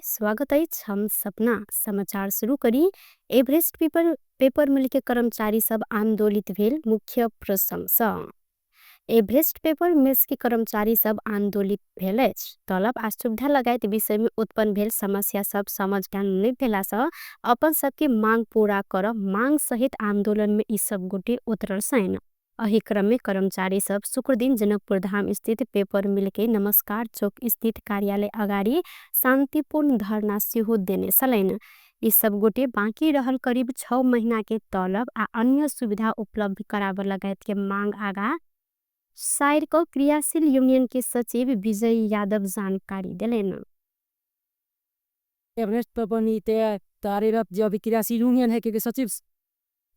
स्वागत अछि। हम सपना समाचार शुरू करी। एवरेस्ट पेपर पेपर मिल के कर्मचारी सब आंदोलित भेल। मुख्य प्रसंग एवरेस्ट पेपर मिल्स के कर्मचारी सब आंदोलित भेल अछि। तलब आ सुविधा लगायत विषय में उत्पन्न भेल समस्या सब समाधान नहि भेला सँ अपन सबके मांग पूरा करब मांग सहित आंदोलन में ई सब गोटे उतरल छनि। एहि क्रम में कर्मचारी सब शुक्रदिन जनकपुर धाम स्थित पेपर मिल के नमस्कार चौक स्थित कार्यालय अगाडि शांतिपूर्ण धरना सेहो देने छलनि। ई सब गोटे बाकी रहल करीब 6 महीना के तलब आ अन्य सुविधा उपलब्ध कराबऽ लगायत के मांग आगा साइर क क्रियाशील यूनियन के सचिव विजय यादव जानकारी देलनि। एवरेस्ट पेपर मिल के कार्यरत जो अभी क्रियाशील यूनियन है के सचिव।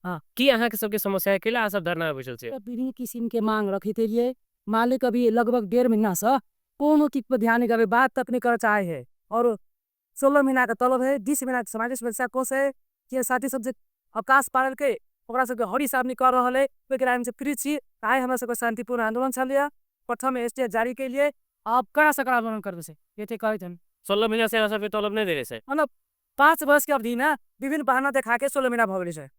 हाँ, की अहाँ के सबके समस्या है केला सब धरना बैठल छे? विभिन्न किसिम के मांग रखे के लिए मालिक अभी लगभग 1.5 महीना से कोनो चीज पर ध्यान नहीं करे, बात तक नहीं कर चाहे है। और 16 महीना का तलब है, 20 महीना के सामाजिक सुरक्षा कोष है, ये साथी सब अवकाश पालन के ओकरा सबके हरी साहब नहीं कर रहा है। ओहि के हम फ्री छी, आइ हमरा सबके शांतिपूर्ण आंदोलन चलिया। प्रथम एस जारी के लिए आप कड़ा से कड़ा आंदोलन करबे से ये कहते हैं। 16 महीना से सबके तलब नहीं दे रहे, मतलब 5 वर्ष के अवधि में विभिन्न बहाना देखा के 16 महीना भ गेल है।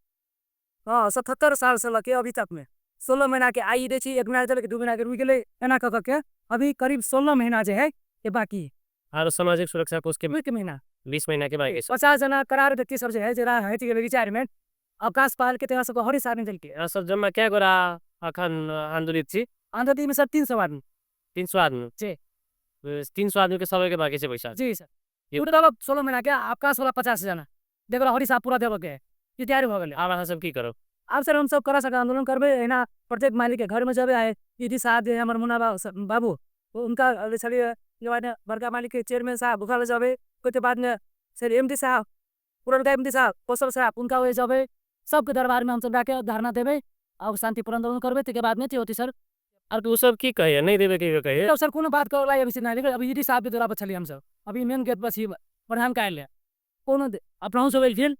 हाँ, 77 साल से लके अभी तक में 16 महीना के आई दे छी, 1 महीना के 2 महीना के रुक गेलै, एना क के अभी करीब 16 महीना जे है ये बाकी। और सामाजिक सुरक्षा कोष के 20 महीना, 20 महीना के बाकी 50 जना करार व्यक्ति सब जे है जरा है रिटायरमेंट अवकाश पाल के तेरा सबके हरी साहब नहीं देलकै। सब जम्मा क्या गोरा अखन आंदोलित छी? आंदोलित में सर 300 आदमी। 300 आदमी जी। 300 आदमी के सबके बाकी से पैसा जी सर। तलब 16 महीना के अवकाश वाला 50 जना देखो हरी साहब पूरा देबऽ के ये तैयारी भऽ गेलै। आब अहाँ सब की करब? आब सर हम सब कड़ा सका आंदोलन करबै। एना प्रत्येक मालिक के घर में जबे आए ईडी साहब जे हमर मुन्ना बाबू उनका छलिए, बड़का मालिक के चेयरमैन साहब उनका जबे, ओहिके बाद में सर एम डी साहब, पुरनका एम डी साहब, कौशल साहब उनका वही जबे, सबके दरबार में हम सब जाके धरना देबै और शांतिपूर्ण आंदोलन करबै। ताहिके बाद में होती सर। और ओ सब की कहैया नहीं देबै के कहैया? सर कोनो बात करला अभी नहीं, अभी ईडी साहब के द्वारा पर छलिए हम सब, अभी मेन गेट पर छी प्रधान कार्यालय, कोनो अपनाहु सब एलखिन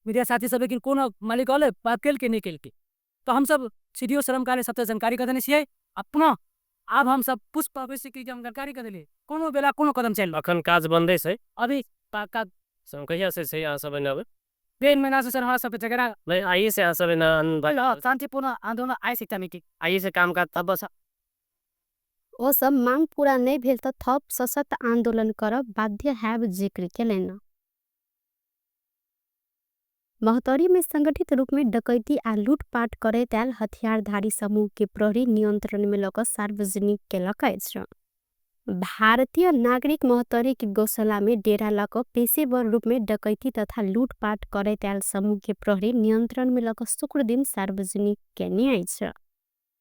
मीडिया साथी सब, लेकिन कोनो मालिक अलै बात केलकै नहीं केलकै। तो हम सब सी डी ओ श्रम कार्य सबसे जानकारी कऽ देने छियै। अपना आब हम सब पुष्प ऑफिस की जानकारी कऽ देलियै, कोनो बेला कोनो कदम चलि अखन काज बंदे छै अभी काज। कहिया से छै अहाँ सब एना? 1.5 महीना से सर हमरा सबके झगड़ा नहीं, आइए से अहाँ सब एना शांतिपूर्ण आंदोलन आइ से मीटिंग आइए से काम काज तब बस। ओ सब मांग पूरा नहीं भेल त थप सशक्त आंदोलन करब बाध्य हैब जिक्र केलनि। महोत्तरी में संगठित रूप में डकैती आ लूटपाट करैत आयल हथियारधारी समूह के प्रहरी नियंत्रण में लऽ सार्वजनिक केलक अछि। भारतीय नागरिक महोत्तरी के गौशाला में डेरा लऽ कऽ पेशेवर रूप में डकैती तथा लूटपाट करैत आयल समूह के प्रहरी नियंत्रण में लऽ कऽ शुक्रदिन सार्वजनिक केने अछि।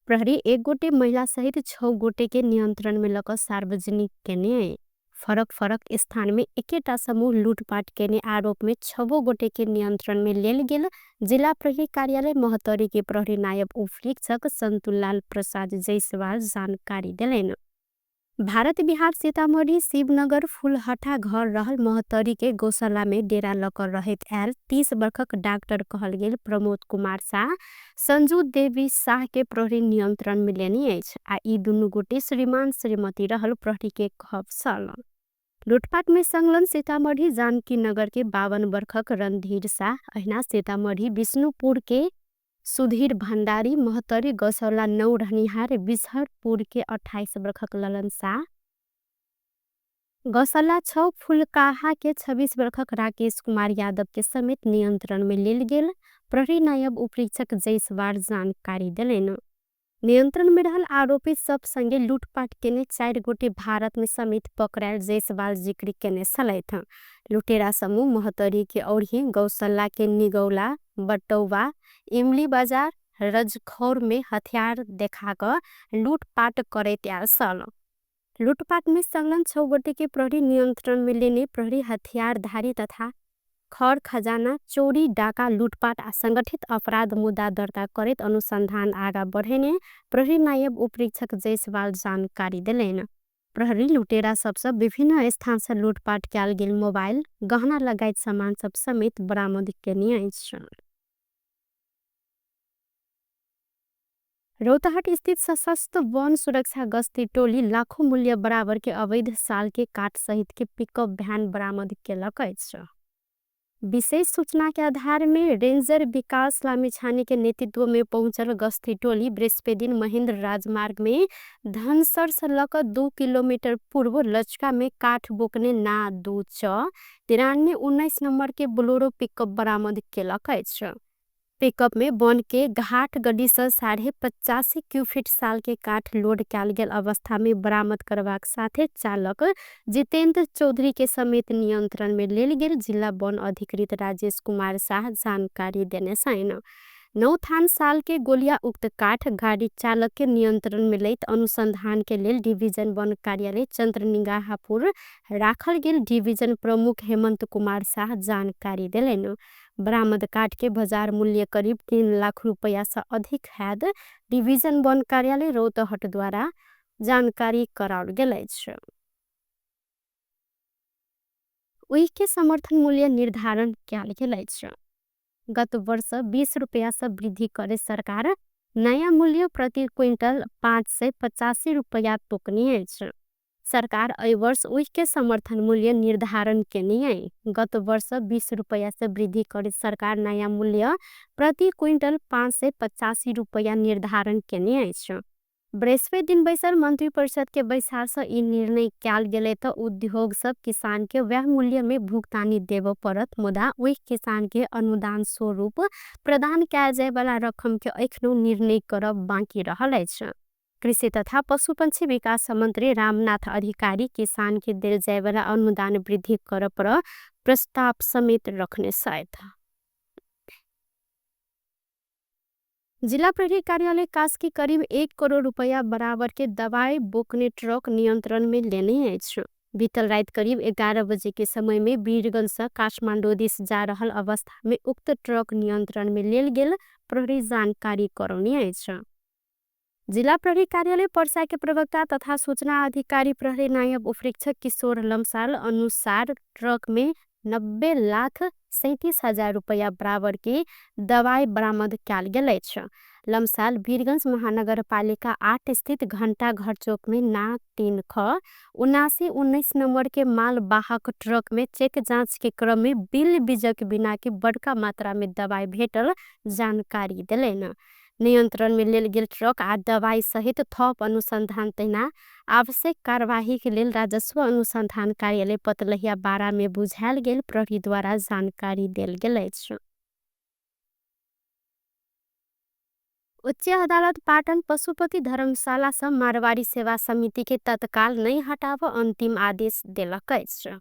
प्रहरी 1 गोटे महिला सहित 6 गोटे के नियंत्रण में लऽ कऽ सार्वजनिक केने। फरक फरक स्थान में एकेटा समूह लूटपाट केने आरोप में 6 गोटे के नियंत्रण में लेल गेल जिला प्रहरी कार्यालय महोत्तरी के प्रहरी नायब उपरीक्षक संतुलाल प्रसाद जायसवाल जानकारी देलनि। भारत बिहार सीतामढ़ी शिवनगर फुलहटा घर रहल महोत्तरी के गौशाला में डेरा लऽ कऽ रहैत आयल 30 वर्षक डॉक्टर कहल गेल प्रमोद कुमार शाह संजू देवी शाह के प्रहरी नियंत्रण में लेने अछि आ ई दुनू गोटे श्रीमान श्रीमती रहल प्रहरी के कहब छल। लूटपाट में संलग्न सीतामढ़ी जानकी नगर के 52 वर्षक रणधीर शाह, अहिना सीतामढ़ी विष्णुपुर के सुधीर भंडारी, महोत्तरी गौशाला 9 रहनिहार बिसहरपुर के 28 वर्षक ललन शाह, गौशाला 6 फुलकाहा के 26 वर्षक राकेश कुमार यादव के समेत नियंत्रण में लेल गेल प्रहरी नायब उपरीक्षक जयसवाल जानकारी देलनि। नियंत्रण में रहल आरोपित सब संगे लूटपाट केने 4 गोटे भारत में समेत पकड़ायल जयसवाल जिक्र केने छलथि। लुटेरा समूह महोत्तरी के औरही गौशाला के निगौला, बटौवा, इमली बाजार, रजखौर में हथियार देखा कऽ लूटपाट करैत आयल छल। लूटपाट में संलग्न 6 गोटे के प्रहरी नियंत्रण में लेने प्रहरी हथियारधारी तथा खर खजाना चोरी डाका लूटपाट आ संगठित अपराध मुद्दा दर्ता करैत अनुसंधान आगा बढ़ेने प्रहरी नायब उपरीक्षक जयसवाल जानकारी देलनि। प्रहरी लुटेरा सबसँ विभिन्न स्थान से लूटपाट कयल गेल मोबाइल गहना लगायत सामान सब समेत बरामद केने अछि। रौतहट स्थित सशस्त्र वन सुरक्षा गस्ती टोली लाखों मूल्य बराबर के अवैध साल के काठ सहित के पिकअप भ्यान बरामद केलक अछि। विशेष सूचना के आधार में रेंजर विकास लामिछाने के नेतृत्व में पहुंचल गस्ती टोली बृहस्पति दिन महेंद्र राजमार्ग में धनसर से लक 2 किलोमीटर पूर्व लचका में काठ बोकने ना 2 6 93 19 नंबर के बोलेरो पिकअप बरामद केलक अछि। पिकअप में वन के घाट गड्डी से 85.5 क्यूफिट साल के काठ लोड कयल गेल अवस्था में बरामद करबाक साथे चालक जितेंद्र चौधरी के समेत नियंत्रण में लेल गेल जिला वन अधिकृत राजेश कुमार शाह जानकारी देने छनि। 9 थान साल के गोलिया उक्त काठ गाड़ी चालक के नियंत्रण में लैत अनुसंधान के लेल डिवीजन वन कार्यालय चंद्रनिगाहपुर राखल गेल डिवीजन प्रमुख हेमंत कुमार शाह जानकारी देलनि। बरामद काठ के बाजार मूल्य करीब 3 लाख रुपया से अधिक हैत डिवीजन वन कार्यालय रौतहट द्वारा जानकारी कराओल गेल अछि। ओहि के समर्थन मूल्य निर्धारण कयल गेल अछि। गत वर्ष 20 रुपया से वृद्धि करे सरकार नया मूल्य प्रति क्विंटल 585 रुपया तोकनी अछि। सरकार एहि वर्ष ओहि के समर्थन मूल्य निर्धारण केने अछि। गत वर्ष 20 रुपया से वृद्धि करे सरकार नया मूल्य प्रति क्विंटल 585 रुपया निर्धारण केने अछि। बृहस्पति दिन बैसल मंत्री परिषद के बैसार से ई निर्णय कयल गेलै तऽ उद्योग सब किसान के वह मूल्य में भुगतानी देबऽ पड़त, मुदा ओहि किसान के अनुदान स्वरूप प्रदान कयल जाय वाला रकम के एखनो निर्णय करब बाकी रहल अछि। कृषि तथा पशुपक्षी विकास मंत्री रामनाथ अधिकारी किसान के देल जाय वाला अनुदान वृद्धि करऽ पर प्रस्ताव समेत रखने छथि। जिला प्रहरी कार्यालय कास्की करीब 1 करोड़ रुपया बराबर के दवाई बोकने ट्रक नियंत्रण में लेने अछि। बीतल रात करीब 11 बजे के समय में वीरगंज से काठमांडू दिस जा रहल अवस्था में उक्त ट्रक नियंत्रण में लेल गेल प्रहरी जानकारी करौनी अछि। जिला प्रहरी कार्यालय पर्सा के प्रवक्ता तथा सूचना अधिकारी प्रहरी नायब उपरीक्षक किशोर लम्साल अनुसार ट्रक में 90,37,000 रुपया बराबर के दवाई बरामद कयल गेल अछि। लम्साल वीरगंज महानगरपालिका 8 स्थित घंटा घर चौक में ना 3 ख 79 19 नंबर के माल वाहक ट्रक में चेक जांच के क्रम में बिल बीजक बिना के बड़का मात्रा में दवाई भेटल जानकारी देलनि। नियंत्रण में लेल गेल ट्रक आ दवाई सहित थप अनुसंधान तहिना आवश्यक कार्यवाही के लेल राजस्व अनुसंधान कार्यालय पतलहिया 12 में बुझायल गेल प्रहरी द्वारा जानकारी देल गेल अछि। उच्च अदालत पाटन पशुपति धर्मशाला से मारवाड़ी सेवा समिति के तत्काल नहीं हटाव अंतिम आदेश देलक अछि।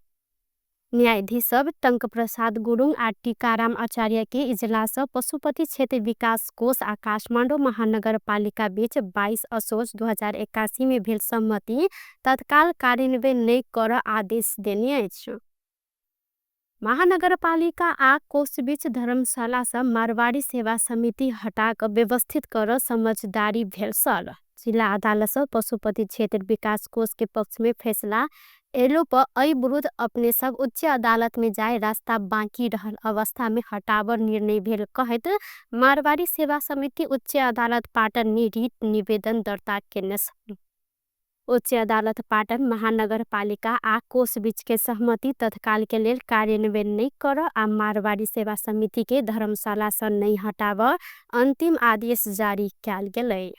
न्यायाधीश सब टंक प्रसाद गुरुंग आ टीकाराम आचार्य के इजलास पशुपति क्षेत्र विकास कोष आ काठमांडू महानगरपालिका बीच 22 असोज 2081 में भेल सहमति तत्काल कार्यान्वयन नहीं कर आदेश देने अछि। महानगरपालिका आ कोष बीच धर्मशाला से मारवाड़ी सेवा समिति हटा क व्यवस्थित कर समझदारी भेल सल। जिला अदालत से पशुपति क्षेत्र विकास कोष के पक्ष में फैसला एलो पर एहि विरुद्ध अपने सब उच्च अदालत में जाए रास्ता बाकी रहल अवस्था में हटावर निर्णय भेल कहैत मारवाड़ी सेवा समिति उच्च अदालत पाटन में रिट निवेदन दर्ता केने। उच्च अदालत पाटन महानगरपालिका आ कोष बीच के सहमति तत्काल के लेल कार्यान्वयन नहीं कर आ मारवाड़ी सेवा समिति के धर्मशाला से नहीं हटाव अंतिम आदेश जारी कयल गेलै।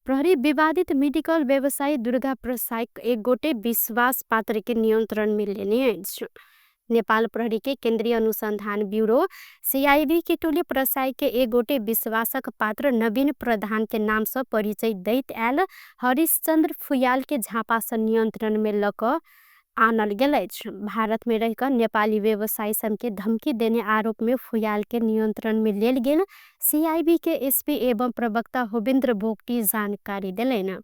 प्रहरी विवादित मेडिकल व्यवसायी दुर्गा प्रसाई एक गोटे विश्वास पात्र के नियंत्रण में लेने अछि। नेपाल प्रहरी के केंद्रीय अनुसंधान ब्यूरो सीआईबी के टोली प्रसाई के एक गोटे विश्वासक पात्र नवीन प्रधान के नाम से परिचय दैत आयल हरिश्चंद्र फुयाल के झापा से नियंत्रण में लक आनल गेल अछि। भारत में रहकर नेपाली व्यवसायी सब के धमकी देने आरोप में फुयाल के नियंत्रण में लेल गेल सीआईबी के एसपी एवं प्रवक्ता होविंद्र भोगटी जानकारी देलनि।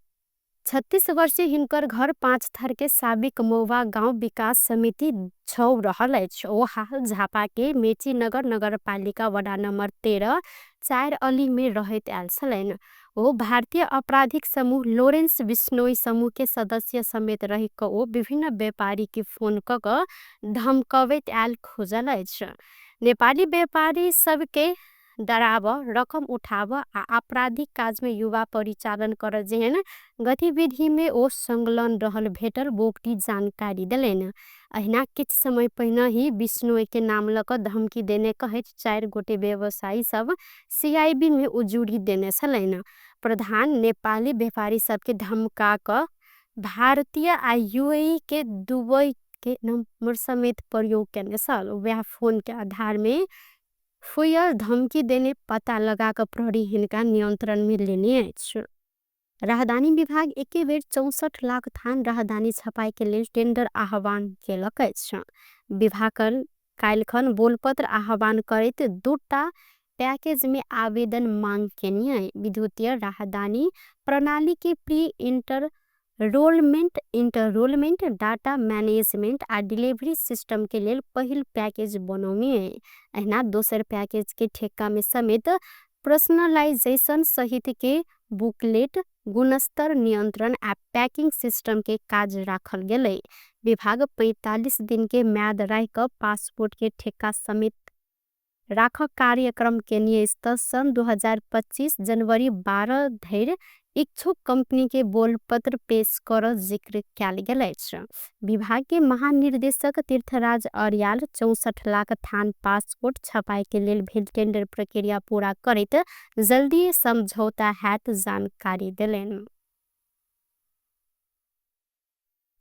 36 वर्षीय हिनकर घर 5 थर के साबिक मौवा गांव विकास समिति 6 रहल अछि। ओ हाल झापा के मेची नगर नगरपालिका वडा नंबर 13 4 अली में रहैत आयल छलनि। ओ भारतीय आपराधिक समूह लोरेंस बिश्नोई समूह के सदस्य समेत रहि क ओ विभिन्न व्यापारी के फोन क क धमकबैत आयल खोजल अछि। नेपाली व्यापारी सबके डराब, रकम उठाब आ आपराधिक काजमे युवा परिचालन कर जेहन गतिविधिमे ओ संलग्न रहल भेटल बोगटी जानकारी देलनि। अहिना किछ समय पहिनहि बिश्नोईके नाम ल क धम्की देने कहैत 4 गोटे व्यवसायी सब सीआईबीमे उजुरी देने छलनि। प्रधान नेपाली व्यापारी सबके धमका क भारतीय आ यूएई के दुबई के नम्बर समेत प्रयोग केने छल। वएह फोन के आधार में फुयल धमकी देने पता लगा क प्रहरी हिनका नियंत्रण में लेने अछि। राहदानी विभाग एके बेर 64 लाख थान राहदानी छपाई के लेल टेंडर आह्वान केलक अछि। विभाग काल्हिखन बोलपत्र आह्वान करैत 2टा पैकेज में आवेदन मांग केने अछि। विद्युतीय राहदानी प्रणाली के प्री इंटररोलमेंट, इंटररोलमेंट, डाटा मैनेजमेंट आ डिलीवरी सिस्टम के लेल पहिल पैकेज बनौने अछि। अहिना दोसर पैकेज के ठेक्का में समेत पर्सनलाइजेशन सहित के बुकलेट, गुणस्तर नियंत्रण आ पैकिंग सिस्टम के काज राखल गेलै। विभाग 45 दिन के म्याद राख क पासपोर्ट के ठेक्का समेत राख कार्यक्रम के नियस्त सन 2025 जनवरी 12 धरि इच्छुक कंपनी के बोलपत्र पेश कर जिक्र कयल गेल अछि। विभाग के महानिर्देशक तीर्थराज अर्याल 64 लाख थान पासपोर्ट छपाई के लेल भेल टेंडर प्रक्रिया पूरा करैत जल्दी समझौता हैत जानकारी देलनि।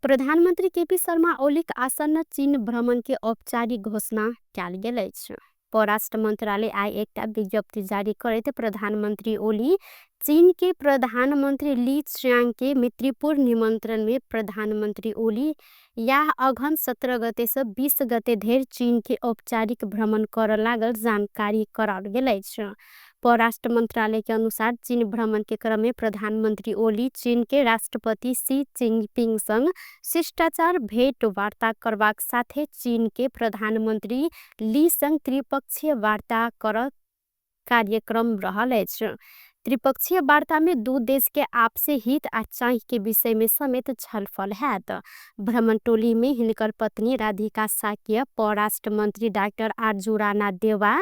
प्रधानमंत्री केपी शर्मा ओलीक आसन्न चीन भ्रमण के औपचारिक घोषणा कयल गेल अछि। परराष्ट्र मंत्रालय आइ एकटा विज्ञप्ति जारी करैत प्रधानमंत्री ओली चीन के प्रधानमंत्री ली च्यांग के मैत्रीपूर्ण निमंत्रण में प्रधानमंत्री ओली याह अघन 17 गते से 20 गते धरि चीन के औपचारिक भ्रमण कर लागल जानकारी कराओल गेल अछि। परराष्ट्र मंत्रालय के अनुसार चीन भ्रमण के क्रम में प्रधानमंत्री ओली चीन के राष्ट्रपति शी जिनपिंग संग शिष्टाचार भेंट वार्ता करबाक साथे चीन के प्रधानमंत्री ली संग त्रिपक्षीय वार्ता कर कार्यक्रम रहल अछि। त्रिपक्षीय वार्ता में दू देश के आपसी हित आ चाह के विषय में समेत छलफल हैत। भ्रमण टोली में हिनकर पत्नी राधिका साकिया, परराष्ट्र मंत्री डाक्टर आरजू राणा देवा,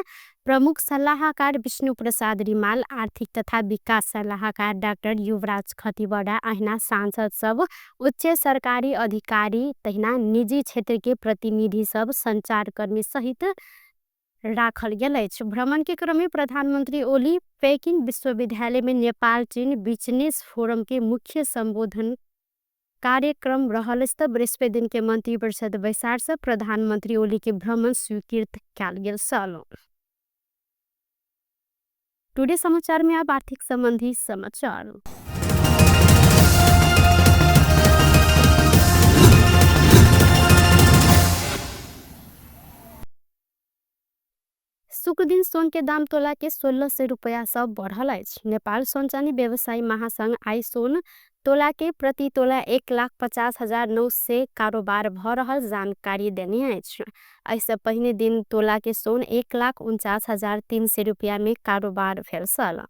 प्रमुख सलाहकार विष्णु प्रसाद रिमाल, आर्थिक तथा विकास सलाहकार डाक्टर युवराज खतिवड़ा, अहिना सांसद सब, उच्च सरकारी अधिकारी तहिना निजी क्षेत्र के प्रतिनिधि सब, संचारकर्मी सहित राखल गेल अछि। भ्रमण के क्रम में प्रधानमंत्री ओली पेकिंग विश्वविद्यालय में नेपाल चीन बिजनेस फोरम के मुख्य संबोधन कार्यक्रम रहल अछि। त बृहस्पति दिन के मंत्री परिषद बैसार से प्रधानमंत्री ओली के भ्रमण स्वीकृत कयल गेल छल। टुडे समाचार में अब आर्थिक संबंधी समाचार। शुक्र दिन सोन के दाम तोला के 1600 रुपया सब बढ़ल अछि। नेपाल सोन चानी व्यवसायी महासंघ आई सोन तोला के प्रति तोला 1,50,900 कारोबार भ रहल जानकारी देने अछि। एहिसँ पहिने दिन तोला के सोन 1,49,300 रुपया में कारोबार भेल छल।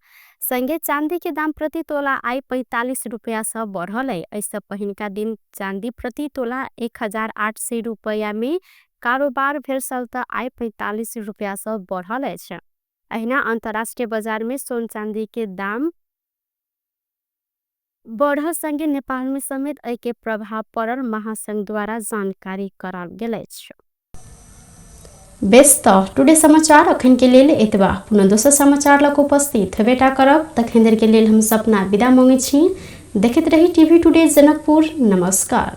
संगे चांदी के दाम प्रति तोला आई 45 रुपया सब बढ़ल है। एहिसँ पहिनका दिन चांदी प्रति तोला 1,800 रुपया में कारोबार भेल छल त आई 45 रुपया सब बढ़ल अछि। अहिना अंतर्राष्ट्रीय बाजार में सोन चांदी के दाम बढ़ल संगे नेपाल में समेत एहि के प्रभाव पड़ल महासंघ द्वारा जानकारी कराओल गेल अछि। बेस त टुडे समाचार अखन के लेल एतबा। पुनः दोसर समाचार लग उपस्थित हेबेटा करब। तखन देर के लेल हम सपना विदा मांगै छी। देखैत रही टीवी टुडे जनकपुर। नमस्कार।